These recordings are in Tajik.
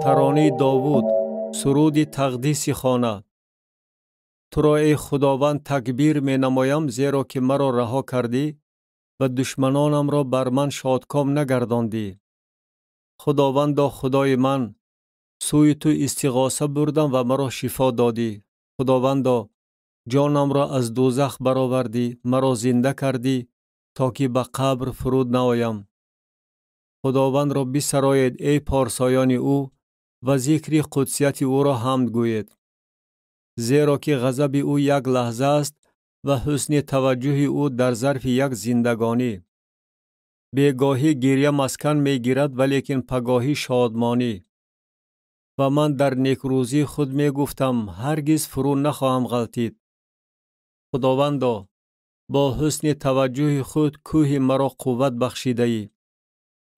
Таронаи Довуд, суруди тақдиси хона. Туро, эй Худованд, такбир менамоям, зеро ки маро раҳо кардӣ ва душманонамро бар ман шодком нагардондӣ. Худовандо, Худои ман, сӯи ту истиғоса бурдам ва маро шифо додӣ. Худовандо, ҷонамро аз дӯзах баровардӣ, маро зинда кардӣ, то ки ба қабр фуруд наоям. Худовандро бисароед, эй порсоёни ӯ, ва зикри қудсияти ӯро ҳамд гӯед. Зеро ки ғазаби ӯ як лаҳза аст ва ҳусни таваҷҷӯҳи ӯ дар зарфи як зиндагонӣ. Бегоҳӣ гирья маскан мегирад, валекин пагоҳӣ шодмонӣ. Ва ман дар некрӯзии худ мегуфтам, ҳаргиз фурӯ нахоҳам ғалтид. Худовандо, бо ҳусни таваҷҷӯҳи худ кӯҳи маро қувват бахшидаӣ.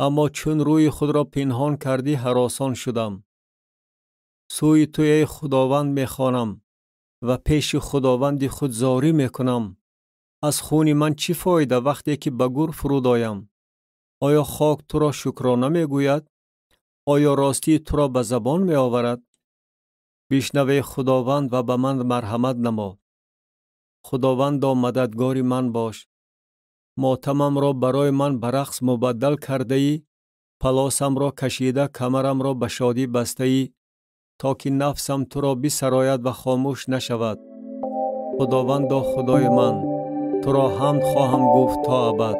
Аммо чун рӯи худро пинҳон кардӣ, ҳаросон шудам. Сӯи ту, эй Худованд, мехонам ва пеши Худованди худ зорӣ мекунам. Аз хуни ман чӣ фоида вақте ки ба гур фуруд оям? Оё хок туро шукрона мегӯяд? Оё ростии туро ба забон меоварад? Бишнав, эй Худованд, ва ба ман марҳамат намо. Худовандо, мададгори ман бош. Мотамамро барои ман ба рақс мубаддал кардаӣ, палосамро кашида, камарамро ба шодӣ бастаӣ, то ки нафсам туро бисарояд ва хомӯш нашавад. Худовандо, Худои ман, туро ҳамд хоҳам гуфт то абад.